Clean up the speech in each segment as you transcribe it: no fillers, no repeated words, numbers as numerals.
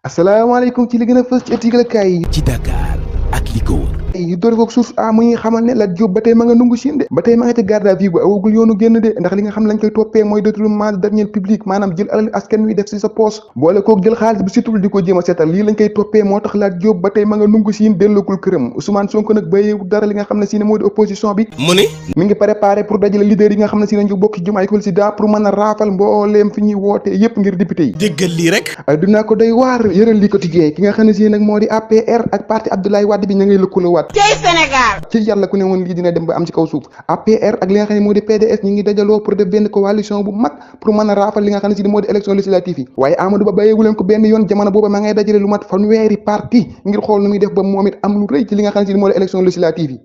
asalaamaaleykum ci li gën a fës ci ëttigalkaay yi ci Dakar ak li ko wër. yi doori kook source a muy xamal ne Lat Diop ba tey ma nga nungu siin de ba tey ma nga ci garde à vue ba awagul yoonu génn de ndax li nga xam lañ koy toppee mooy détournement de deniers publics maanaam jël alal askan wi def ci sa poche boole kook jël xaalis bi surtout di ko jéem a seetal lii lañ koy toppee moo tax Lat Diop ba tey ma nga nungu siin delloogul këram Ousmane Sonko nag bàyyiwul dara li nga xam ne si ne moo di opposition bi mu ni mi ngi préparé pour dajale leader yi nga xam ne si nañu bokk ci jumaay président pour mën a raafal mbooleem fi ñuy woote yépp ngir député yi déggal lii rek dinaa ko doy waar yëral li quotidien ki nga xam ne si nag moo di APR ak parti Abdoulaye Wade bi ña ngay lëkkaloo waat ci Sénégal ci yàlla ku ne woon lii dina dem ba am ci kaw suuf APR ak li nga xam ne moo di PDS ñi ngi dajaloo pour def benn coalition bu mag pour mën a raafal li nga xam ne si moo di élection législative yi waaye Amadou Ba bàyyeegu leen ko benn yoon jamono booba ma ngay dajale lu mat fanweeri parti ngir xool nu muy def ba moom it am lu rëy ci li nga xam ne si moo di élection législative yi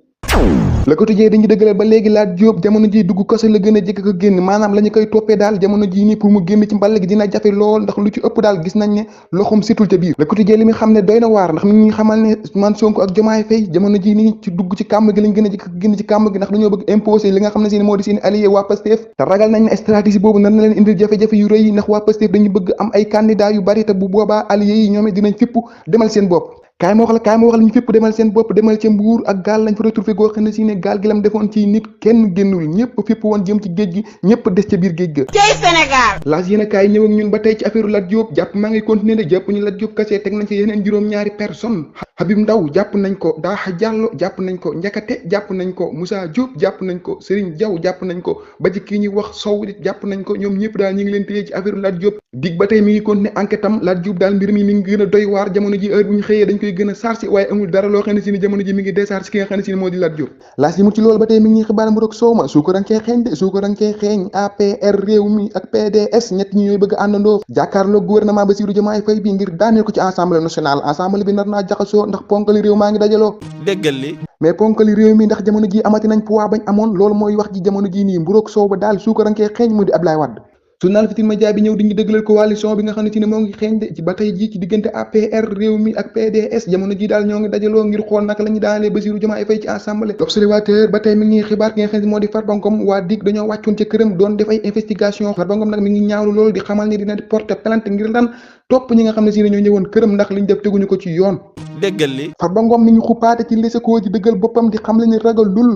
Le Quotidien dañuy dëggalal ba léegi Lat Diop jamono ji dugg kaso la gën a jëkk ko génn maanaam la ñu koy toppee daal jamono ji nii pour mu génn ci mball gi dina jafe lool ndax lu ci ëpp daal gis nañ ne loxoom setul ca biir Le Quotidien li mu xam ne doy na waar ndax mi ngi xamal ne Ousmane Sonko ak Diomaye Faye jamono ji nii ci dugg ci kàmb gi lañ gën a jëkk ko génn ci kàmb gi ndax dañoo bëgg imposer li nga xam ne si moo di seen allié waa Pastef te ragal nañ ne stratégie boobu nar na leen indil jafe-jafe yu rëy ndax waa Pastef dañu bëgg am ay candidat yu bari te bu boobaa allié yi ñoom it dinañ fipp demal seen bopp kaay ma wax la ñu fépp demal seen bopp demal ca Mbuur ak gaal lañ fa retrouvé goo xam ne si ne gaal gi lam defoon ci nit kenn génnul ñëpp fépp woon jëm ci géej gi ñëpp des ca biir géej ga ci Sénégal laas yéen a kaay ñëw ak ñun ba tey ci affaire Lat Diop jàpp maa ngi continuer de jàpp ñu Lat Diop kase teg nañ ci yeneen juróom-ñaari personne Habib Ndaw jàpp nañ ko Daha Diallo jàpp nañ ko Njakate jàpp nañ ko Moussa Diop jàpp nañ ko Serigne Diaw jàpp nañ ko ba ci kii ñuy wax Sow it jàpp nañ ko ñoom ñëpp daal ñu ngi leen téye ci affaire Lat Diop dig ba tey mi ngi continuer enquête am Lat Diop daal mbir mi ngi gën a doy waar jamono ji heure bu ñu xëyee dañ koy gën a sarsi waaye amul dara loo xam ne si ni jamono ji mi ngi décharge ki nga xam ne si ni moo di Lat Diop laas yi mu ci loolu ba tey mi ngi xibaar mu rek soow ma su ko rankee xeeñ de su ko rankee xeeñ APR réew mi ak PDS ñett ñi ñooy bëgg a àndandoo jàkkaarloo gouvernement Bassirou Diomaye Faye bi ngir daaneel ko ci assemblée nationale assemblée bi nar naa jaxasoo ndax ponkali réew maa ngi dajaloo déggal li mais ponkali réew mi ndax jamono ji amati nañ poids bañ amoon loolu mooy wax ji jamono ji nii mburoog soow ba daal su ko rankee xeeñ mu di Abdoulaye Wade journal Futurs Médias bi ñëw di ñu dëggalal coalition bi nga xam ne si ne moo ngi xeeñ de ci ba tey ji ci diggante APR réew mi ak PDS jamono ji daal ñoo ngi dajaloo ngir xool naka la ñu daanelee Bassirou Diomaye Faye ci assemblée l'observateur ba tey mi ngi xibaar ki nga xam ne moo di Farba Ngom waa DIC dañoo wàccoon ca këram doon def ay investigation Farba Ngom nag mi ngi ñaawlu loolu di xamal ni dina porter plainte ngir lan topp ñi nga xam ne si ne ñoo ñëwoon këram ndax liñ def teguñu ko ci yoon déggal li Farba Ngom mi ngi xuppaate ci Les Échos ji dëggal boppam di xam le ni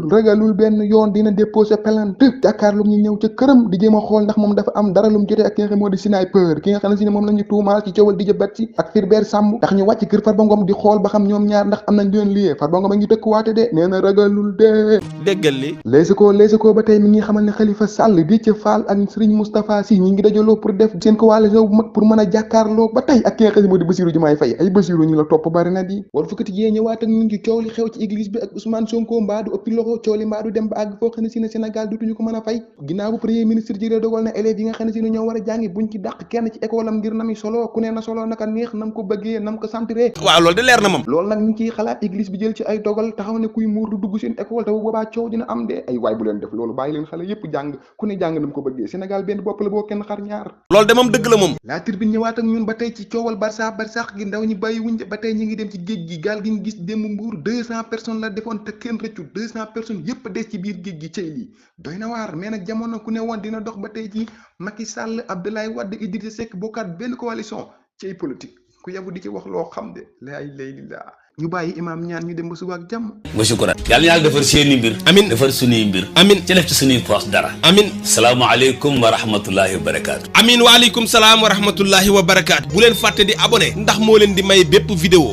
ragalul benn yoon dina déposer plainte jàkkaarlu ñu ñëw ca këram di jéem a xool ndax moom dafa am dara lu mu jotee ak ki nga xam moo di sniper ki nga xam ne si ne moom la ñu tuumaal ci coowal Didier Badji ak Fulbert Sambou ndax ñu wàcc kër Farba Ngom di xool ba xam ñoom ñaar ndax am nañ leen liyee Farba Ngom a ngi dëkkuwaate de nee na ragalul de déggal li Les Échos ba tey mi ngi xamal ne Khalifa Sall Déthié Fall ak Serigne Moustapha Sy ñi ngi dajaloo pour def seen coalition bu mag pour mën a jàkkaarloo ba tey ak ki nga xam ne moo di Bassirou Diomaye Faye ay Bassirou ñu la topp bari na di Walf Quotidien ñëwaat ak ñun ci coow li xew ci église bi ak Ousmane Sonko mbaa du ëppi loxo coow li mbaa du dem ba àgg foo xam ne si ne Sénégal dutuñu ko mën a fay ginnaaw bu premier ministre jëlee dogal na élèves yi nga xam ne si ne ñoo war a jàngi buñ ci dàq kenn ci école am ngir nami solo ku ne na solo naka neex nam ko bëggee nam ko sentiree waaw loolu de leer na moom loolu nag ñu ciy xalaat église bi jël ci ay dogal taxaw ne kuy muur du dugg seen école te bu boobaa coow dina am de ay waay bu leen def loolu bàyyi leen xale yépp jàng ku ne jàng nam ko bëggee Sénégal benn bopp la boo kenn xar ñaar loolu de moom dëgg la moom La Tribune ñëwaat ak ñun ba tey ci coowal Barça gi ndaw ñi bàyyi wuñ ba tey ñi ngi dem ci géej gi gaal gi ñu gis démb Mbuur 200 personnes la defoon te kenn rëccu 200 personnes yépp des ci biir géej gi cey lii doy na waar mais nag jamono ku ne woon dina dox ba tey ci Macky Sall Abdoulaye Wade Idrissa Seck bokkaat benn coalition cey politique ku yabu di ci wax loo xam de laa ilaaha illallaah ñu bàyyi imaam ñaan ñu dem ba suba ak jàmm wa shukran yàlla na yàlla defar seeni mbir amin defar suñuy mbir amin ci def ci suñuy poos dara amin salaamaaleykum wa rahmatullahi wa barakaatu amin waaleykum salaam wa rahmatullahi wa barakaatu bu leen fàtte di abonné ndax moo leen di may bépp vidéo